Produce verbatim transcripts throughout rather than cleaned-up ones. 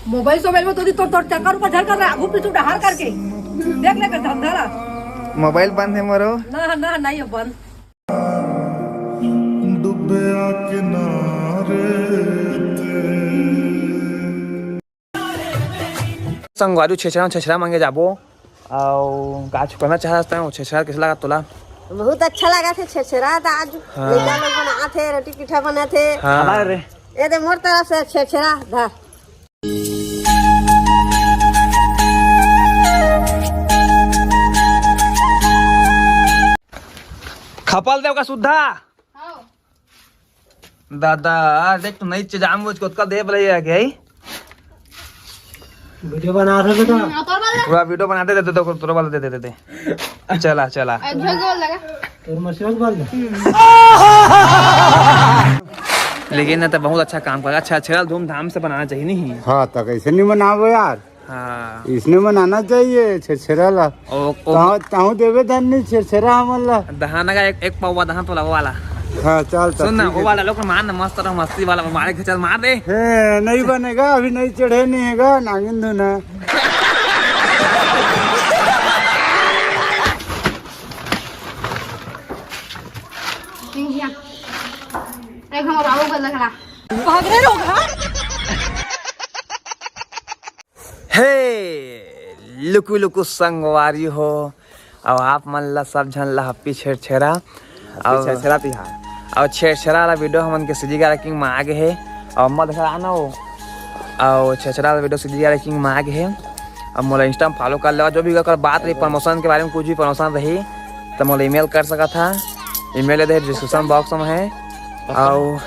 Mobile सोबाइल में तो दी तोर, तोर चक्कर ऊपर झर कर रहा, आगू पीछू डहार करके। देख ले कर धंधा ला। मोबाइल बंद है मोरो। ना, ना, नहीं है बंद। डुबया किनारे ते। संगवारी छेछरा, छेछरा मांगे जाबो। अउ का कहना चाहत हस, छेछरा कइसे लागत तोला? बहुत अच्छा लागत हे छेरछेरा, त आज हाँ। लइका लोग बनात हे, रोटी पीठा बनत हे। हाँ। अरे। ये दे मोर तरफ से छेरछेरा, धा। खपल देव का सुद्धा। हाँ। दादा, देख तो नई चीज आम मुझको कल दे बले आ गई। वीडियो बना रहे बेटा। हम्म, तोर वाला। पूरा वीडियो बनाते देते तो तोर वाला दे देते। चला, चला। ए, झोल झोल लगा। तोर मसिया के बाल। लेकिन ना तो बहुत अच्छा काम कर, अच्छा, अच्छा, धूमधाम से बनाना चाहिए नहीं। हाँ, तो कैसे नहीं बनाबो यार? हाँ। इसने मनाना चाहिए छेरछेरा ला। ओ, ओ। ताहू, ताहू देवे धन नहीं छेरछेरा हमन ला। दहाना का एक, एक पौवा दहा तो लगवा ला। हाँ, चल, तब सुन ना, ठीक वो है। वाला लोग मार ना, मस्त रहो, मस्ती वाला मारे के चल मार दे। हे, नहीं बनेगा, अभी नहीं चढ़े नहीं हैगा, नागिन धुन है। एक हमारा वो गला खड़ा। भाग रहे लोग, हाँ? हे लुकु लुकु संगवारी हो, अउ आप मन ला सब झन ला happy छेरछेरा। अउ छेरछेरा तिहार। अउ छेरछेरा वाला वीडियो हमन के सीजी ग्यारह किंग में आ गे हे। अउ मत घर आना हो। अउ छेरछेरा वाला वीडियो सीजी ग्यारह किंग में आ गे हे। अब मोला Insta में follow कर लेवा, जो भी अगर बात रही promotion के बारे में, कुछ भी promotion रही, तो मोला email कर सकत हा। Email दे description box में है, अउ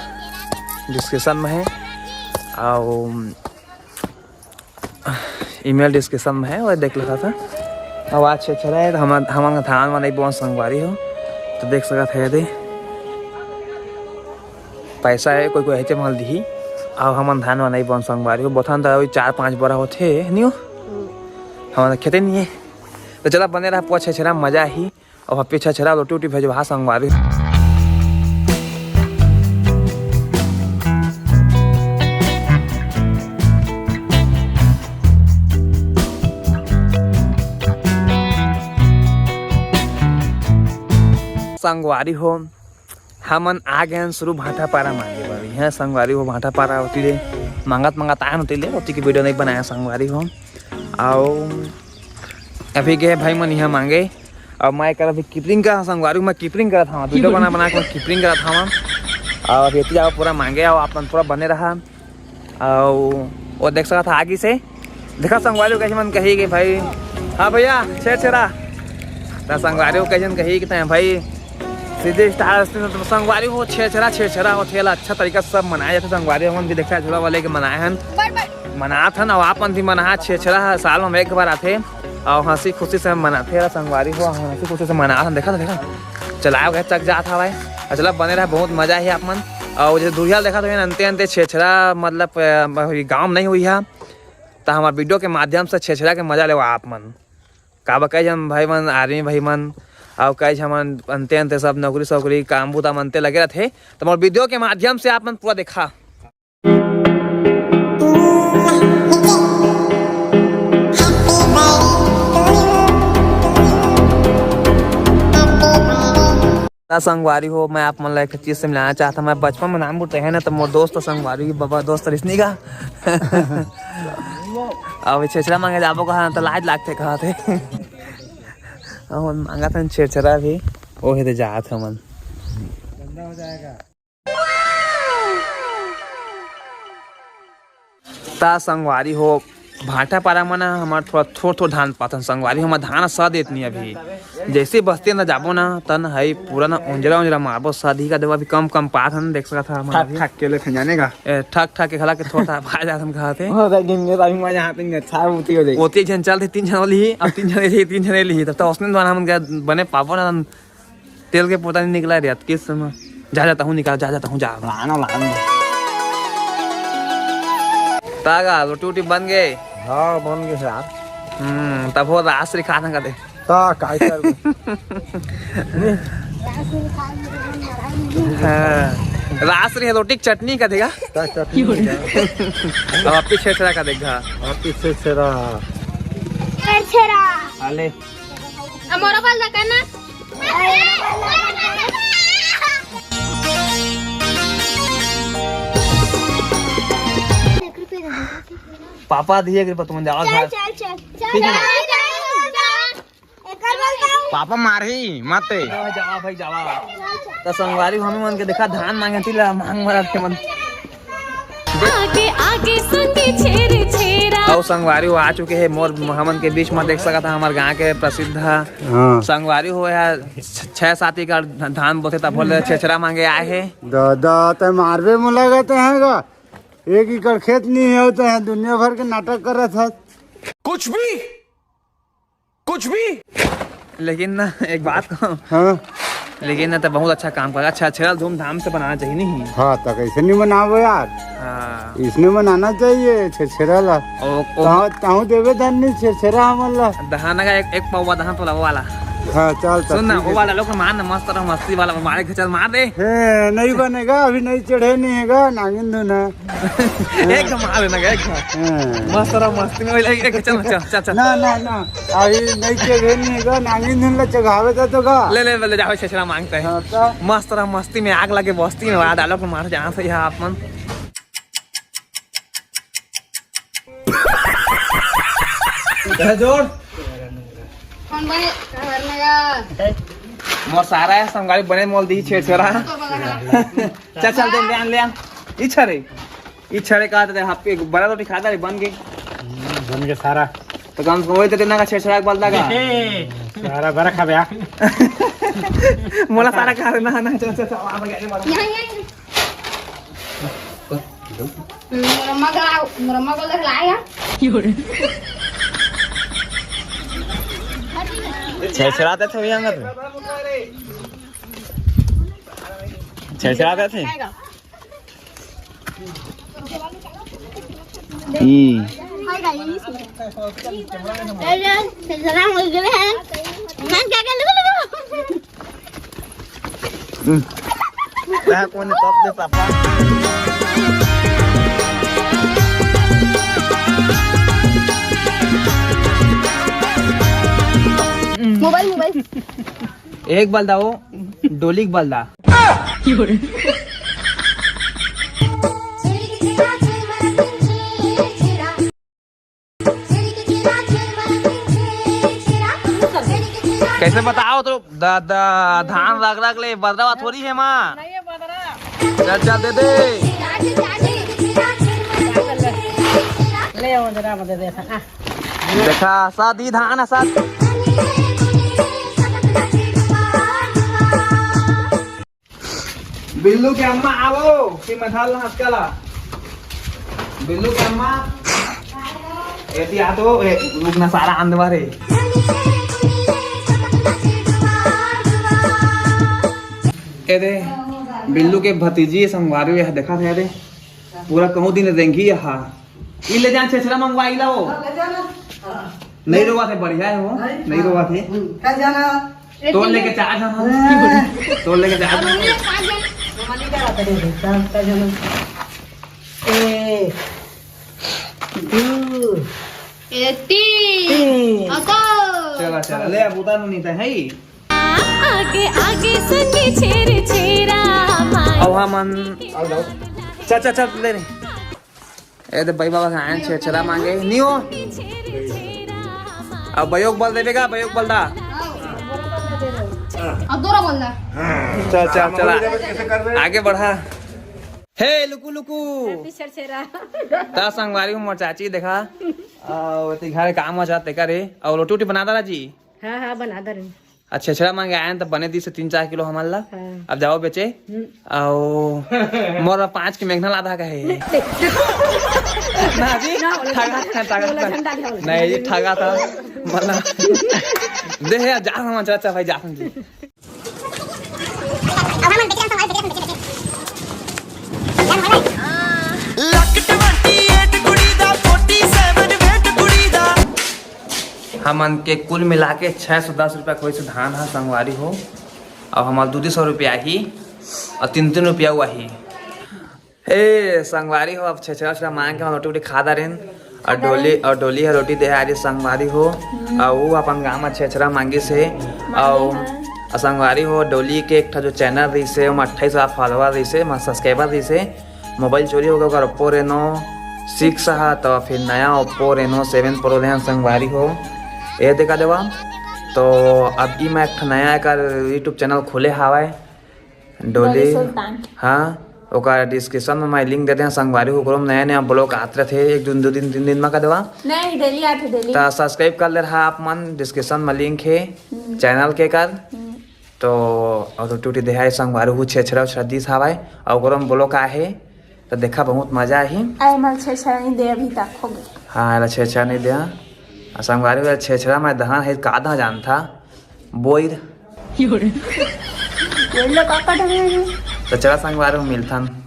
description में है, अउ email description में है, वो देख लेता था। अब आज छेरछेरा है, तो हम, हमन धान वान नहीं बोन संगवारी हो, तो देख सकत है दे। पैसा है, कोई कोई ऐसे माल दिही। अब हमन धान वान नहीं बोन संगवारी हो, बोथन तो अभी चार पाँच बोरा होथे, नहीं हो? हमन खेते नहीं है। तो चला बने रहा पूरा छेरछेरा, मजा ही। अब पीछे छेरछेरा रोटी उटी भेजवा संगवारी। संगवारी हो, हमन आ गए हन शुरू भाटापारा मांगे बर। इहाँ संगवारी हो भाटापारा होती ले मांगत मांगत आए होती ले, होती की वीडियो नहीं बनाया संगवारी हो। अउ अभी गए भाई मन इहाँ मांगे। अब मैं कर अभी कीपिंग का संगवारी, मैं कीपिंग करत हूँ, वीडियो बना बना के मैं कीपिंग करत हूँ। अउ अभी एती जाओ पूरा मांगे, अउ आप मन पूरा बने रहा। अउ वो देख सकत हा आगी से, देखा संगवारी हो कइसे मन कही कि भाई, हाँ भैया, छेरछेरा। त संगवारी हो कइसे मन कही कि तैं भाई सीधे स्टार हस्ती, तो संगवारी हो छेरछेरा, छेरछेरा होथे, एला अच्छा तरीका से सब मनाए जाथे। संगवारी हमन भी देखा झूला वाले के मनाए हन, मनात हन, अउ आप मन भी मनाहा। छेरछेरा ह साल में एक बार आथे, अउ हंसी खुशी से मनाथे। एला संगवारी हो हंसी खुशी से मनात हन। देखा, देखा, चलाए गए चक जात हवय। अउ चला बने रहा, बहुत मजा ही आप मन। अउ जैसे दूरिया देखा तो अंते अंते छेरछेरा, मतलब, अ, गाँव में नहीं हुई है, त हमार वीडियो के माध्यम से छेरछेरा के मजा लेवा आप मन। काबर कई झन भाई मन, आर्मी भाई मन, अउ कई झन मन अंते अंते सब नौकरी सौकरी काम बूता मन ते लगे रहथे, त मोर वीडियो के माध्यम से आप मन पूरा देखा। त संगवारी हो, मैं आप मन ला एक चीज समझाना चाहता हूँ। मैं बचपन में नाम बुट रहे ना, तो मोर दोस्त संगवारी, बाबा दोस्त रिश्नी का। अब छेरछेरा मांगे जाबो कहा, तो लाज लागथे कहा थे। अब मांगा था छेरछेरा भी, ओहे दे जात हमन। ता संगवारी हो, भाटापारा मन ह हमर थोड़ा थोर थोर धान पाथन संगवारी, हमर धान सद एतनी अभी। जैसे बस्ती अंदर जाबो ना, तन हई पूरा ना उंजरा उंजरा मारबो, सद ही का देवा अभी कम कम पाथन, देख सकत हा हमन ठक अभी। ठक के लेथन जाने का। ए, ठक ठक के खला के थोड़ा सा भाई जाथन कहत हे। हो रे, गिन के अभी मैं यहाँ पे अच्छा होती हो जाएगी। ओती झन चलते तीन झन वाली ही, अब तीन झन एली, तीन झन एली ही, तब तो उसने द्वारा हमन का बने पाबो ना। तेल के पोता नहीं निकला रे, अतके समय। जा, जा, तहूँ निकाल, जा, जा, तहूँ जा। लाना, लाना। तागा, रोटी उटी बन गए? हाँ, बन गए यार। हम्म, तब हो रास रे खाना का दे। ता, काय कर? हाँ, रास रही है, रोटी के चटनी का देगा। का चटनी का? अब आप पीछे छेरा का देखा। आप पीछे छेरा। छेरा। आले। अब मोरो बाल देखा ना। पापा दिए के तुम जाओ चल, घर। चल, चल, चल, ठीक है। चल, चल, चल। एकर बोलता हूँ। पापा मारही मत। जावा, जावा भाई, जावा। तो संगवारी, हमी मन के देखा, धान मांगे ती ला, मांग मरा के मन। आगे आगे संगी छेर छेरा। अउ संगवारी, वो आ चुके हैं मोर हमन के बीच में। देख सकत हा, हमार गांव के प्रसिद्ध हाँ। संगवारी हो या छ-, छह सात एकड़ धान बोथे, तब बोले छेछरा मांगे आए हैं। दादा, ते मारबे मोला कहते हैं गा। एक एकड़ खेत नहीं है, होते हैं, दुनिया भर के नाटक कर रहा था। कुछ भी, कुछ भी। लेकिन ना, एक बात कहूँ। हाँ। लेकिन ना, तो बहुत अच्छा काम कर। अच्छा, छेछरा धूमधाम से बनाना चाहिए, नहीं? हाँ, तो कैसे नहीं बनाबो यार? हाँ। इसने बनाना चाहिए छेछरा ला। ओ, ओ। ताहू, ताहू देवे धन नहीं छेछरा हमन ला। दहाना का एक, एक पौवा दहान तो लगवा ला। हाँ, चल, तो सुन ना, ठीक है। वो वाला लोग मार ना, मस्त रहो, मस्ती वाला मारे, चल मार दे। हे, नहीं बनेगा, अभी नहीं चढ़े नहीं हैगा, नागिन धुन है। एक घमा लेना का, एक घमा। हाँ। मस्त रहा मस्ती में, एक, एक, चल, चल, चल, चल। ना, ना, ना। अभी नहीं चढ़े नहीं गा, नागिन धुन ला चघावे था तो गा। ले, ले, ले, जाओ, छेछरा मांगते हैं। हाँ, तो? मस्त रहा मस्ती में, आग लगे बस्ती में, वाला डायलॉग मार जहाँ से यहाँ आप मन। जोड़। कौन बने? घर में गा। मोर सारा है, संगवारी बने मोल दी छेछरा। तो बगा है। चल, चल, दे, ले आन, ले आन। इच्छा रे। इच्छा रे, कहा था, हाफ के बड़ा रोटी खाता रे, बन गई। बन गए सारा। तो कम से कम वही तो तेना का छेछरा के बलदा का। सारा बड़ा खा बे। मोला सारा खा रे, ना, ना, चल, चल, चल, आ, आ, आ, आ। यहाँ, यहाँ, यहाँ। मोर अम्मा का, मोर अम्मा को देख लाया। छेछराते थे भैया, अंगद में। छेछराते थे। हम्म। Hi guys. हेलो, सलाम हो गए हैं। मैं क्या कर लूं? हम्म। क्या कौन है? कब दे पापा? Mobile, mobile. एक बलदा वो, डोली के बलदा। कैसे बताओ तो द-, द-, धान रख रख ले, बदरा थोड़ी है माँ। नहीं है बदरा। चल, चल, दे दे। ले आओ जरा, दे दे, हाँ। देखा, सादी धान है, साथ। बिल्लू के अम्मा आवो, कि मथाल ना हटकाला। बिल्लू के अम्मा। एती आ तो, ए, रुक ना, सारा आंदवा रे। ए दे, बिल्लू के भतीजी संगवारी, यह देखा था रे। पूरा कहूँ दिन रेंगी यहाँ। ई ले जान छेछरा मंगवाई ला वो। हाँ, ले जाना। हाँ। नहीं रोवा थे, बढ़िया है वो। नहीं? नहीं रोवा थे। हम्म, कल जाना। तोड़ लेके चार जाना। हाँ। तोड़ लेके चार जाना। मम्मा नहीं करा था, नहीं, चार, चार जाना। एक, दो। ए, तीन। तीन। अको। चला, चला, ले अब उतार नहीं था, है ही। आगे, आगे संगे छेर छेरा माई। अब हमन चल, चल, चल, ले रे। ए दे, भाई बाबा आए छेरछेरा मांगे, नहीं हो? अब बयोग बल देवे का, बयोग बल दा। अब दोरा बल दा। चल, चल, चला। आगे बढ़ा। हे, लुकु, लुकु। छेरछेरा। ता संगवारी हो मोर चाची, देखा। आ, ओती घर काम हो जाते करे। और रोटी, रोटी बना दा जी। हाँ, हाँ, बना दा रे। अच्छा, छेरछेरा मांगे आए हैं, तो बने दी से तीन चार किलो हमन ला। हाँ। अब जाओ बेचे। हम्म। आओ, मोर पाँच के मेघना लादा का है। नहीं, नहीं। ना जी, ना, ठगा, ठगा, ठगा। नहीं, ये ठगा था। मतलब, दे यार, जा हम, चाचा भाई, जा हम जी। हमन के कुल मिला के छह सौ दस रुपया कोई से धान ह संगवारी हो, अउ हमर दू दू सौ रुपया ही, अउ तीन तीन रुपया हुआ ही। ए संगवारी हो, अब छेछरा छेछरा मांग के हम रोटी वोटी खा डारेन। और डोली, और डोली ह रोटी दे आ रही संगवारी हो। और वो अपन गांव में छेछरा मांगिस हे। और संगवारी हो, डोली के एक ठो जो चैनल रहिस हे, ओमा अट्ठाईस हजार फॉलोअर रहिस हे, मतलब सब्सक्राइबर रहिस हे। मोबाइल चोरी हो गया ओकर, Oppo Reno six हा, तो फिर नया Oppo Reno seven Pro लेहन संगवारी हो। ये देखा देवा, तो अभी मैं एक ठो नया एकर YouTube चैनल खोले हावय। डोली डोली। सुल्तान। हाँ, ओकर डिस्क्रिप्शन में मैं लिंक दे दें संगवारी हो, ओकरो में नया नया ब्लॉग आत रहथे, एक दिन, दो दिन, तीन दिन में कर देवा। नहीं, डेली आथे, डेली। तो सब्सक्राइब कर ले रहा आप मन, डिस्क्रिप्शन में लिंक हे हम्म। चैनल के कर। हम्म। तो और रोटी वोटी देहाय संगवारी हो, छेछरा उछरा दिस हावय, और ओकरो में ब्लॉग आहे, तो देखा बहुत मजा आही। आए मल छेछरा नहीं दे अभी तक हो गए। हाँ, एला छेछरा नहीं दे। आ संगवारी हो, छेछरा मैं दहा है, का दहा जानथा? बोइर। बोइर ला का काटना है? तो चला संगवारी हो, मिलथन।